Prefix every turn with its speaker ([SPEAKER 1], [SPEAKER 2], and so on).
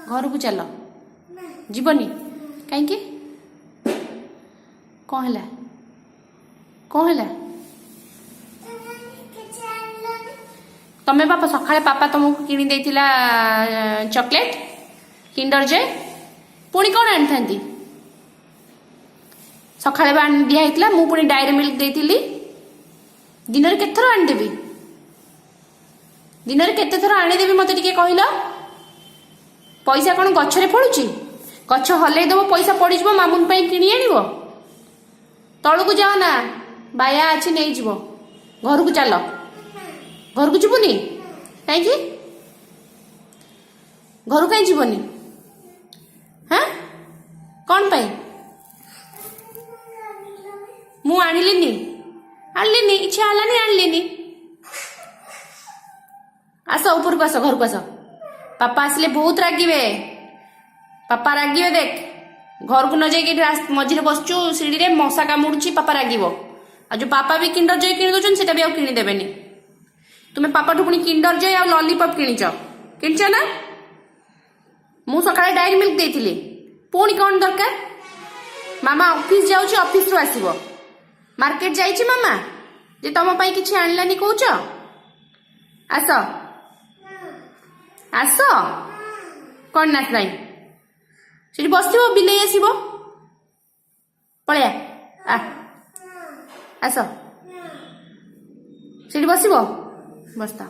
[SPEAKER 1] ଘରକୁ ଚାଲ। ଯିବନି କାହିଁକି? କଣ ହେଲା? କଣ ହେଲା?
[SPEAKER 2] କିଛି ଆଣିଲନି।
[SPEAKER 1] ତମେ ବାପା ସକାଳେ ପାପା ତମକୁ କିଣି ଦେଇଥିଲା ଚକୋଲେଟ, କିଣ୍ଡର ଜୟ। ପୁଣି କଣ ଆଣିଥାନ୍ତି? ସକାଳେ ବା ଆଣି ଦିଆ ହେଇଥିଲା। ମୁଁ ପୁଣି ଡାଏରୀ ମିଲ୍କ ଦେଇଥିଲି। ଦିନରେ କେତେଥର ଆଣିଦେବି? ଦିନରେ କେତେ ଥର ଆଣିଦେବି, ମତେ ଟିକେ କହିଲ? ପଇସା କଣ ଗଛରେ ଫଳୁଛି? ଗଛ ହଲେଇ ଦବ, ପଇସା ପଡିଯିବ, ମାମୁନ ପାଇଁ କିଣି ଆଣିବ। ତଳକୁ ଯାଅ ନା, ବାୟା ଅଛି, ନେଇଯିବ। ଘରକୁ ଚାଲ। ଘରକୁ ଯିବୁନି କାହିଁକି? ଘରକୁ କାହିଁ ଯିବନି? ହାଁ, କଣ ପାଇଁ? ମୁଁ ଆଣିଲିନି, ଆଣିଲିନି, ଇଚ୍ଛା ହେଲାନି, ଆଣିଲିନି। ଆସ, ଉପରକୁ ଆସ, ଘରକୁ ଆସ। ପାପା ଆସିଲେ ବହୁତ ରାଗିବେ। ପାପା ରାଗିବେ। ଦେଖ, ଘରକୁ ନ ଯାଇକି ଏଠି ମଝିରେ ବସିଛୁ ସିଡ଼ିରେ, ମଶା କାମୁଡୁଛି। ପାପା ରାଗିବ। ଆଉ ଯୋଉ ପାପା ବି କିଣ୍ଡର ଜୟ କିଣି ଦଉଛନ୍ତି, ସେଟା ବି ଆଉ କିଣିଦେବେନି। ତୁମେ ପାପାଠୁ ପୁଣି କିଣ୍ଡର ଜୟ ଆଉ ଲଲିପପ୍ କିଣିଛ, କିଣିଛ ନା? ମୁଁ ସକାଳେ ଡାଏରୀ ମିଲ୍କ ଦେଇଥିଲି, ପୁଣି କଣ ଦରକାର? ମାମା ଅଫିସ ଯାଉଛି, ଅଫିସରୁ ଆସିବ। ମାର୍କେଟ ଯାଇଛି ମାମା ଯେ ତମ ପାଇଁ କିଛି ଆଣିଲାନି କହୁଛ? ଆସ, ଆସ। କଣ ନାଚ ନାହିଁ? ସେଠି ବସିଥିବ, ବିଲେଇ ଆସିବ। ପଳେଇଆ, ଆ, ଆସ। ସେଠି ବସିବ, ବସ୍ତା।